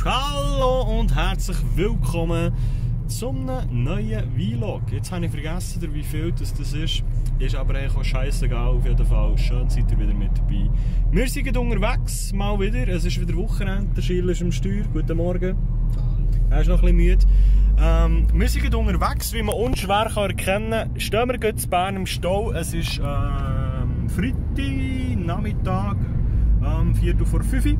Hallo und herzlich willkommen zum neuen Vlog. Jetzt habe ich vergessen, wie viel das ist. Ist aber eigentlich auch scheissegal. Auf jeden Fall schön seid ihr wieder mit dabei. Wir sind unterwegs, mal wieder. Es ist wieder Wochenende. Der Schiller ist am Steuer. Guten Morgen. Er ist noch ein bisschen müde. Wir sind unterwegs, wie man unschwer erkennen kann. Stehen wir in Bern im Stau. Es ist Freitag Nachmittag, 4:45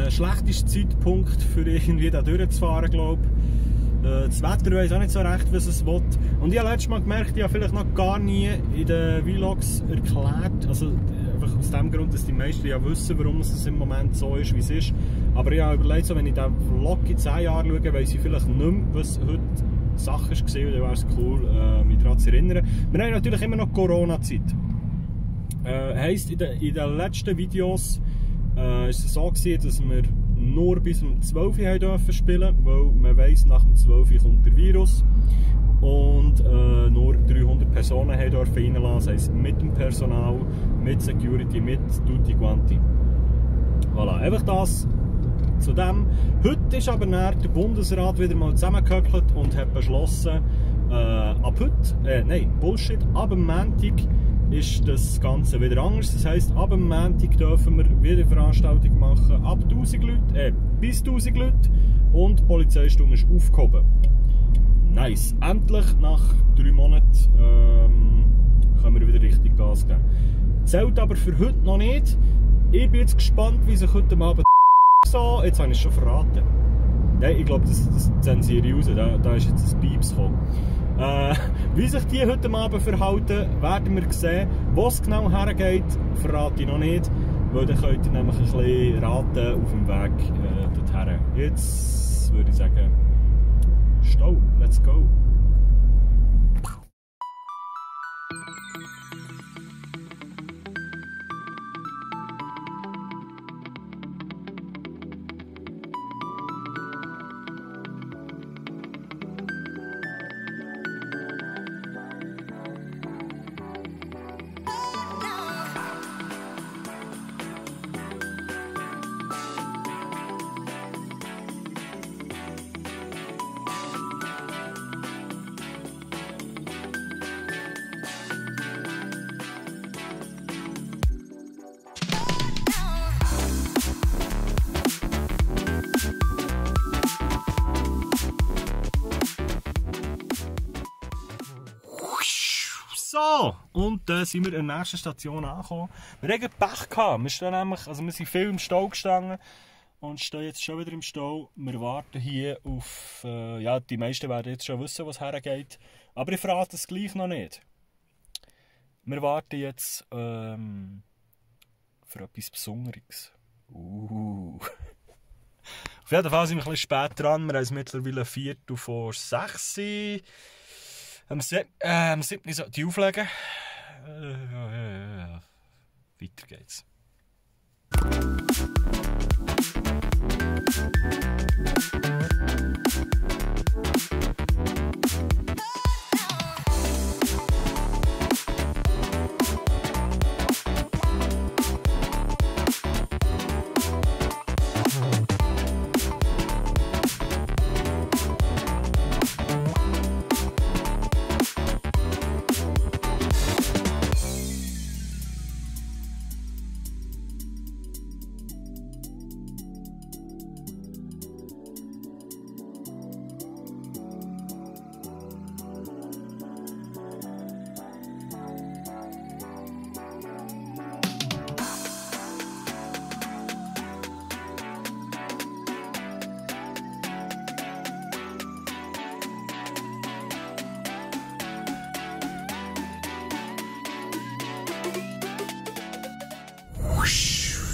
schlechtester Zeitpunkt für irgendwie da durchzufahren, glaube ich. Das Wetter weiss auch nicht so recht, was es will. Und ich habe letztes Mal gemerkt, ich habe vielleicht noch gar nie in den Vlogs erklärt, also einfach aus dem Grund, dass die meisten ja wissen, warum es im Moment so ist, wie es ist. Aber ich habe überlegt, so, wenn ich den Vlog in 10 Jahren schaue, weiss ich vielleicht nicht mehr, was heute Sache war, und dann wäre es cool, mich daran zu erinnern. Wir haben natürlich immer noch Corona-Zeit. Heisst, in den letzten Videos war es so gewesen, dass wir nur bis um 12 Uhr dürfen spielen, weil man weiss, nach dem 12 Uhr kommt der Virus. Und nur 300 Personen dürfen reinlassen, das heisst mit dem Personal, mit Security, mit Tutti Quanti. Voilà, einfach das zu dem. Heute ist aber der Bundesrat wieder mal zusammengehöckelt und hat beschlossen, ab heute, nein, Bullshit, ab dem Montag ist das Ganze wieder anders. Das heisst, ab dem Montag dürfen wir wieder Veranstaltungen machen, ab 1000 Leute, bis 1000 Leute, und die Polizeistunde ist aufgehoben. Nice. Endlich, nach 3 Monaten, können wir wieder richtig Gas geben. Zählt aber für heute noch nicht. Ich bin jetzt gespannt, wie sich heute Abend so... Jetzt habe ich es schon verraten. Nein, ich glaube, das zensiere ich raus. Da ist jetzt ein Pieps gekommen. Wie sich die heute Abend verhalten, werden wir sehen. Wo es genau hergeht, verrate ich noch nicht. Weil dann könnt ihr nämlich ein bisschen raten auf dem Weg dorthin. Jetzt würde ich sagen, Stau, let's go! So, und dann sind wir an der nächsten Station angekommen. Wir hatten Pech gehabt. Wir sind viel im Stau gestanden und stehen jetzt schon wieder im Stau. Wir warten hier auf, ja, die meisten werden jetzt schon wissen, was hergeht. Aber ich verrate es gleich noch nicht. Wir warten jetzt für etwas Besonderes. Auf jeden Fall sind wir ein bisschen spät dran. Wir haben es mittlerweile 5:45. Am 7. sollte ich auflegen. Weiter geht's.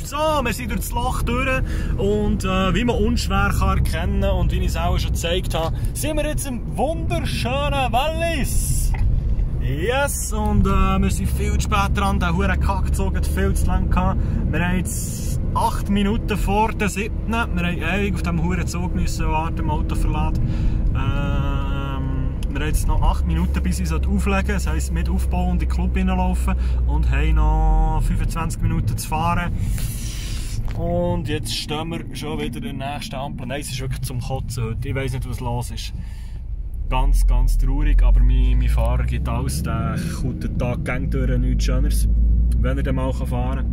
So, wir sind durch das Loch durch und wie man unschwer kann erkennen und wie ich es auch schon gezeigt habe, sind wir jetzt im wunderschönen Wallis. Yes, und wir sind viel zu spät dran, der hure Kackzug hat viel zu lang gehabt. Wir haben jetzt 8 Minuten vor der 7. Wir haben ewig auf diesem hure Zug müssen warten, im Auto verladen. Wir haben jetzt noch 8 Minuten, bis ich auflegen, das heisst mit Aufbau und in den Club hineinlaufen, und haben noch 25 Minuten zu fahren. Und Und jetzt stehen wir schon wieder in der nächsten Ampel. Nein, es ist wirklich zum Kotzen heute. Ich weiss nicht, was los ist. Ganz, ganz traurig, aber mein Fahrer gibt alles. Der kommt den Tag gang durch, nichts Schöneres, wenn er dann mal fahren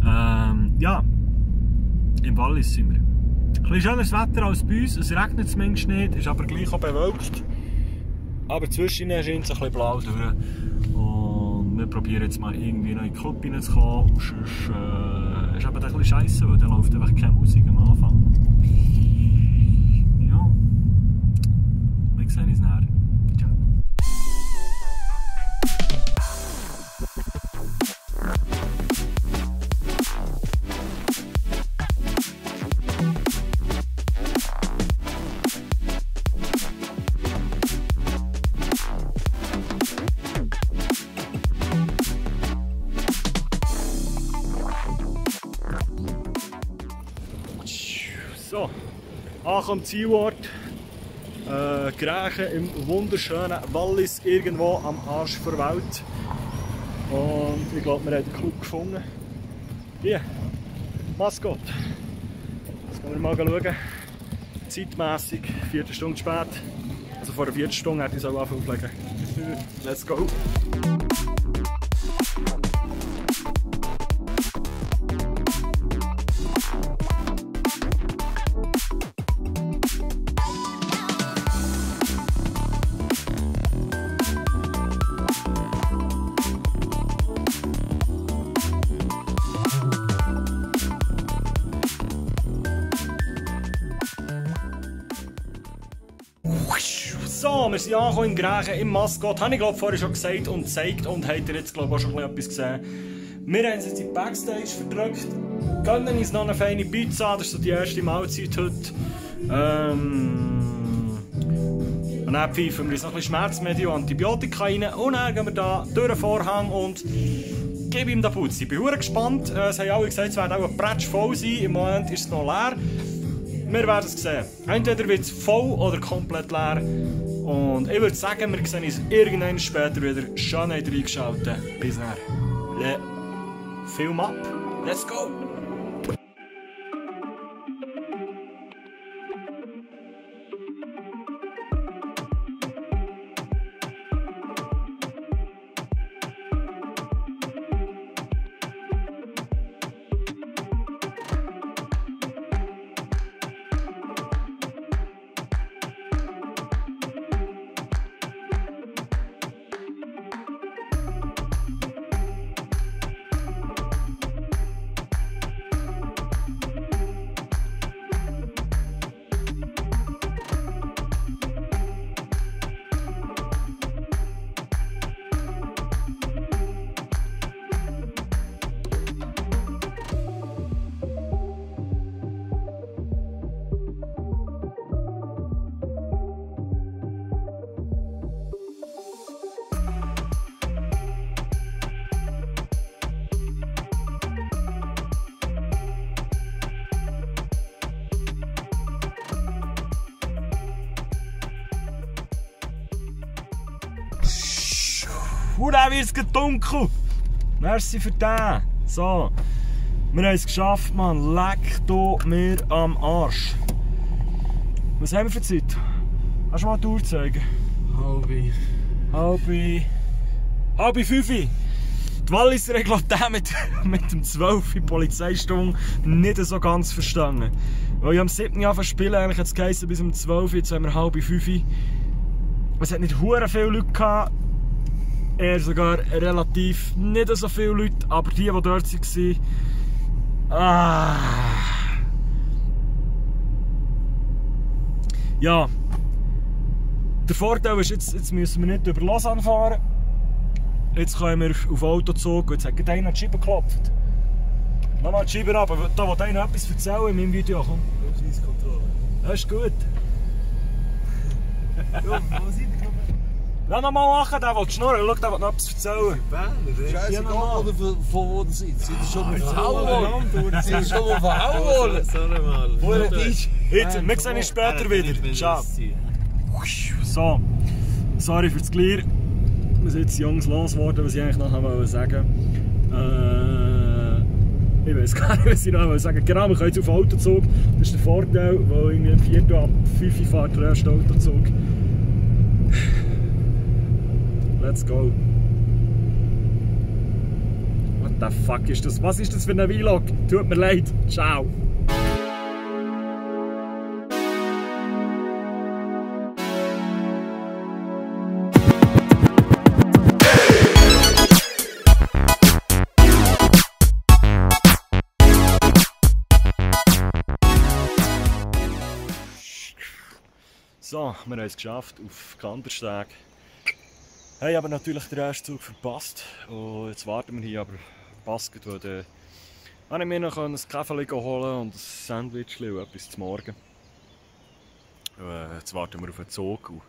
kann. Ja, im Wallis sind wir. Ein bisschen schöneres Wetter als bei uns, es regnet zumindest nicht, ist aber gleich auch bewölkt. Aber zwischendurch scheint es ein bisschen blau durch. Und wir probieren jetzt mal irgendwie noch in den Club reinzukommen. Sonst ist eben ein bisschen scheisse, weil da läuft einfach keine Musik am Anfang. Ja, wir sehen uns nachher. Ciao. So, ankommen Zielort. Grächen im wunderschönen Wallis, irgendwo am Arsch der Welt. Und ich glaube, wir haben den Club gefunden. Hier, Mascot. Jetzt können wir mal schauen. Zeitmässig, 4 Stunden spät. Also vor einer 4 Stunden hätte ich es auch anfangen. Let's go! So, wir sind angekommen in Grächen, im Mascot. Habe ich glaube vorher schon gesagt und gezeigt und habt ihr jetzt glaube ich auch schon etwas gesehen. Wir haben uns jetzt in die Backstage verdrückt, gönnen uns noch eine feine Pizza, das ist so die erste Mahlzeit heute. Und dann pfeifen wir uns noch ein bisschen Schmerzmedien und Antibiotika rein und dann gehen wir da durch den Vorhang und gebe ihm den Putz. Ich bin sehr gespannt, es haben alle gesagt, es wird auch ein Bretsch voll sein, im Moment ist es noch leer. Wir werden es sehen. Entweder wird es voll oder komplett leer. Und ich würde sagen, wir sehen uns irgendwann später wieder. Schön reingeschaltet. Bis dann. Film ab. Let's go! Dann wird es dunkel. Merci für den. So, wir haben es geschafft, Mann. Leck du mir am Arsch. Was haben wir für Zeit? Kannst du mal die Uhr zeigen? Halb 5. Die Walliser haben, glaube ich, mit dem 12 Polizeistunde nicht so ganz verstanden. Weil ich am 7. Jahr spielen, eigentlich hat es geheißen bis um 12, jetzt haben wir halb 5. Es hat nicht hure viele Leute gehabt. Eher sogar relativ nicht so viele Leute, aber die dort waren, ja. Der Vorteil ist, jetzt müssen wir nicht über Lausanne fahren. Jetzt können wir auf Autozug und jetzt hat gerade einer die Scheibe geklopft. Nochmal die Scheibe ab, da will einer etwas erzählen in meinem Video. Komm. Das ist gut. Ja, wo sind die? Lass noch mal machen, der will schnurren. Schau, der will noch etwas erzählen. Scheißegal, von wo ihr seid. Seid ihr schon mal verhauen wollen? Seid ihr schon mal verhauen wollen? Sorry mal. Wo er ist. Jetzt, wir sehen uns später wieder. Ciao. So, sorry für das Glier. Wir sind jetzt Jungs losgeworden, was ich eigentlich noch sagen wollte. Ich weiß gar nicht, was ich noch sagen. Genau, wir können jetzt auf Autozug. Das ist der Vorteil, weil irgendwie im 4. ab 5 Uhr fährt der erste Autozug. Let's go. What the fuck ist das? Was ist das für ein Vlog? Tut mir leid. Ciao. So, wir haben es geschafft auf Kandersteg. Haben aber natürlich den ersten Zug verpasst. Und jetzt warten wir hier aber Basket, weil dann habe ich mir noch ein Kaffee holen und ein Sandwich und etwas zum Morgen. Jetzt warten wir auf den Zug. Und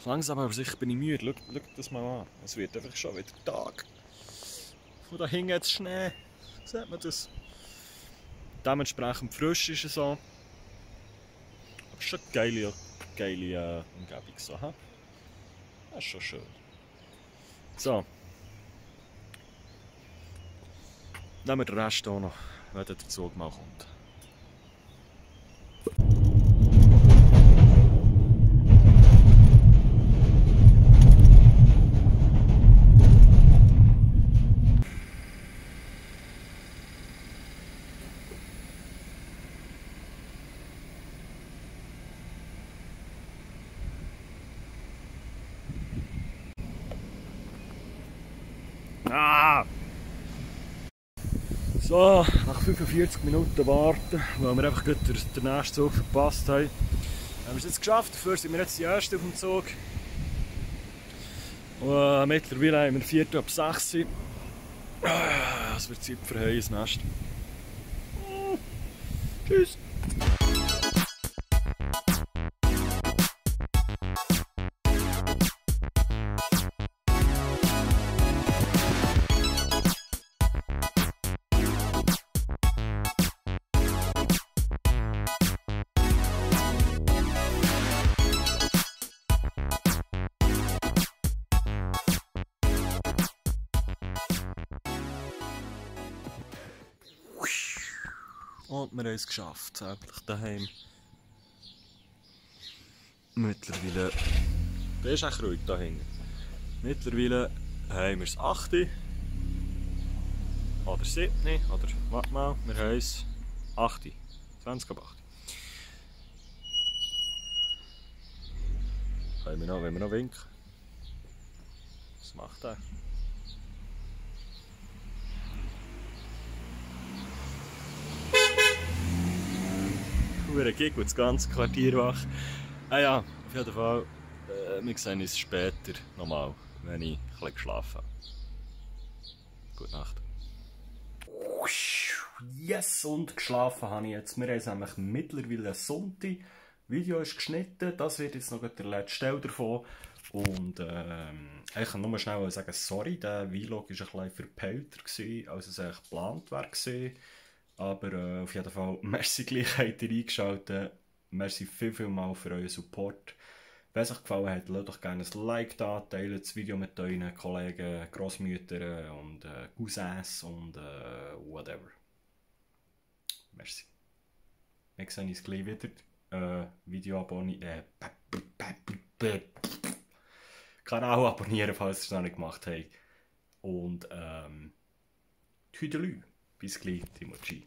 langsam aber sicher bin ich müde. Schau das mal an. Es wird einfach schon wieder Tag. Und da hinten jetzt Schnee. Sieht man das? Dementsprechend frisch ist es so. Aber schon eine geile Umgebung. So, he? Das ist schon schön. So. Nehmen wir den Rest hier noch, wenn der Zug mal kommt. Ah! So, nach 45 Minuten warten, weil wir einfach den nächsten Zug verpasst haben, haben wir es jetzt geschafft. Dafür sind wir jetzt die Ersten auf dem Zug. Und mittlerweile haben wir 4 ab 6 Uhr. Es wird Zeit für ein Nest. Tschüss! Und wir haben es geschafft, endlich daheim. Mittlerweile, der ist echt ruhig da hinten. Mittlerweile haben wir es 8 oder 7 oder warte mal, wir haben es 8, 20 ab 8. Wollen wir noch winken? Was macht er? Gig und das ganze Quartier wach. Ah ja, auf jeden Fall, wir sehen uns später nochmal, wenn ich ein bisschen geschlafen habe. Gute Nacht. Yes, und geschlafen habe ich jetzt. Wir haben nämlich mittlerweile Sonntag. Das Video ist geschnitten, das wird jetzt noch der letzte Teil davon. Und ich kann nur schnell sagen, sorry, der Vlog war ein bisschen verpeilter, als es eigentlich geplant war. Aber auf jeden Fall, merci gleich, habt ihr eingeschaltet. Merci viel mal für euren Support. Wenn es euch gefallen hat, lasst doch gerne ein Like da, teilt das Video mit euren Kollegen, Grossmüttern und Cousins und whatever. Merci. Wir sehen uns gleich wieder. Video abonnieren. Kanal abonnieren, falls ihr es noch nicht gemacht habt. Und Tüdelü. Bis gleich, Timoci.